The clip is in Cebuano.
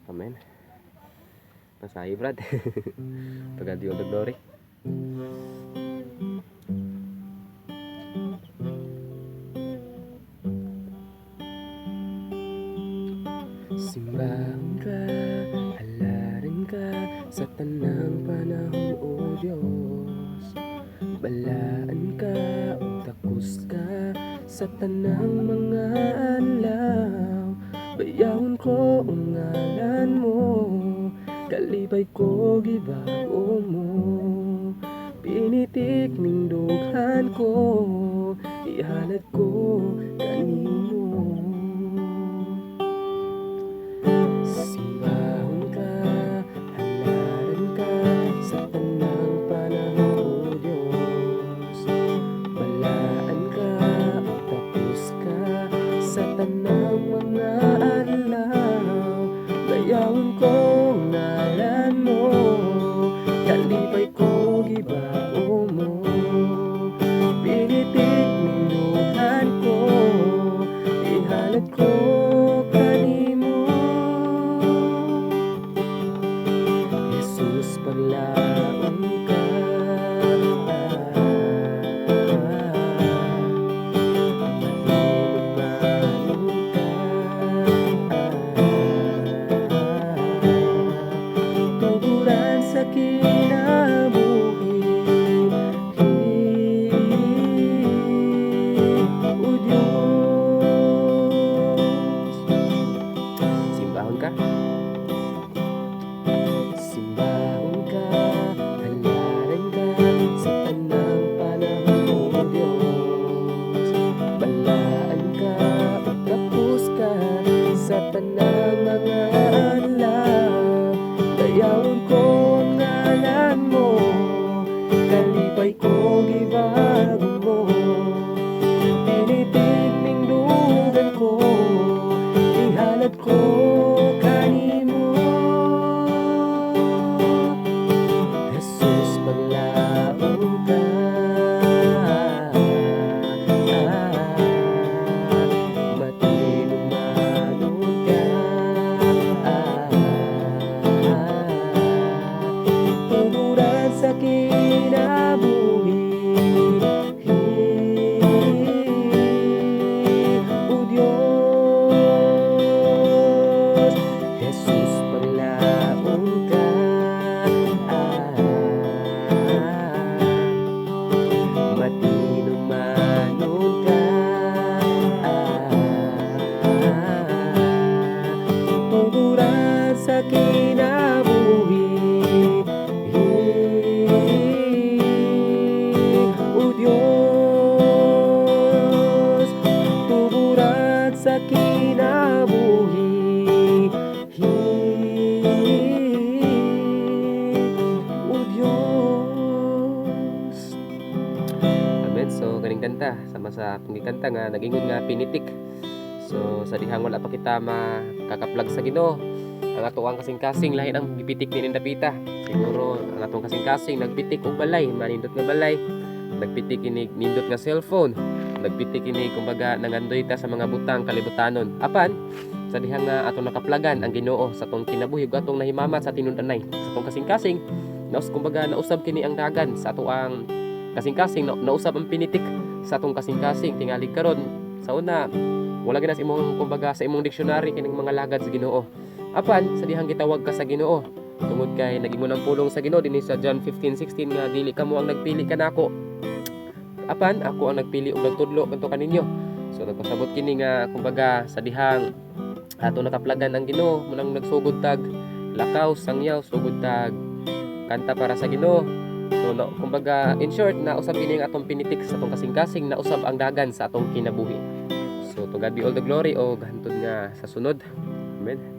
Amen. Pasahi, brad. To God be all the glory. Simbahon ka, halaran ka sa tanang panahon, O Diyos. Balaan ka, o takos ka sa tanang mga adlaw. Bayawon ko ang ngalan mo, kalipay ko gibago mo. Pinitik ning dughan ko, ihalad ko kanimo. Simbahon ka, halaran ka sa tanang panahon, O Diyos. Balaan ka, o tapos ka sa tanang mga adlaw. Bayawon ko ang ngalan mo, kalipay ko gibago mo. Pinitik ning dughan ko, ihalad ko kanimo. Jesus, paglaom ka, matinumanon ka, tuguran sa kinabuhi, O Diyos. Simbahon ka, simbahon ka, halaran ka sa tanang panahon, O Diyos. Balaan ka, o tapos ka sa tanang mga adlaw. Dayawon ko ang ngalan mo, kalipay ko gibago mo. Pinitik ning dugan ko, ihalad ko kanimo. Jesus, paglaom ka, matinumanon ka, tuguran sa kinabuhi, O Diyos. Jesus, paglaom ka, matinumanon ka, tuguran sa kinabuhi, O Diyos. Tuguran sa kinabuhi, O Diyos. Amen. So kaning kanta sama sa atong gikanta nga nagingon nga pinitik. So sa dihang wala pa kita makakaplag sa Ginoo, ang atoang kasing-kasing lahi ang gipitik ni dapita. Siguro ang atong kasing-kasing nagpitik og balay, manindot nga balay, nagpitik ini nindot nga cellphone, nagpitik ini kumbaga nangandoy ta sa mga butang kalibutanon. Apan sa dihang nga atong nakaplagan ang Ginoo sa atong kinabuhi ug atong nahimamat sa tinun-anay sa atong kasing-kasing, naus kumbaga nausab kini ang dagan sa atoang kasing-kasing, nausab ang pinitik sa atong kasing-kasing. Tingali karon sa una wala gina sa imong kumbaga sa imong dictionary kining mga lagad sa Ginoo. Apan sa dihang gitawag ka sa Ginoo, tungod kay nagingon ang pulong sa Ginoo dinhi sa John 15:16 nga dili kamo ang nagpili kanako, apan ako ang nagpili ug nagtudlo kadto kaninyo. So nagpasabot kini nga kumbaga sa dihang ato nakaplagan ang Ginoo, munang nagsugod tag lakaw, sangyaw, sugod tag kanta para sa Ginoo. So no, kumbaga in short, nausab kini ang atong pinitik sa atong kasing-kasing, nausab ang dagan sa atong kinabuhi. So to God be all the glory, o hantod nga sa sunod. Amen.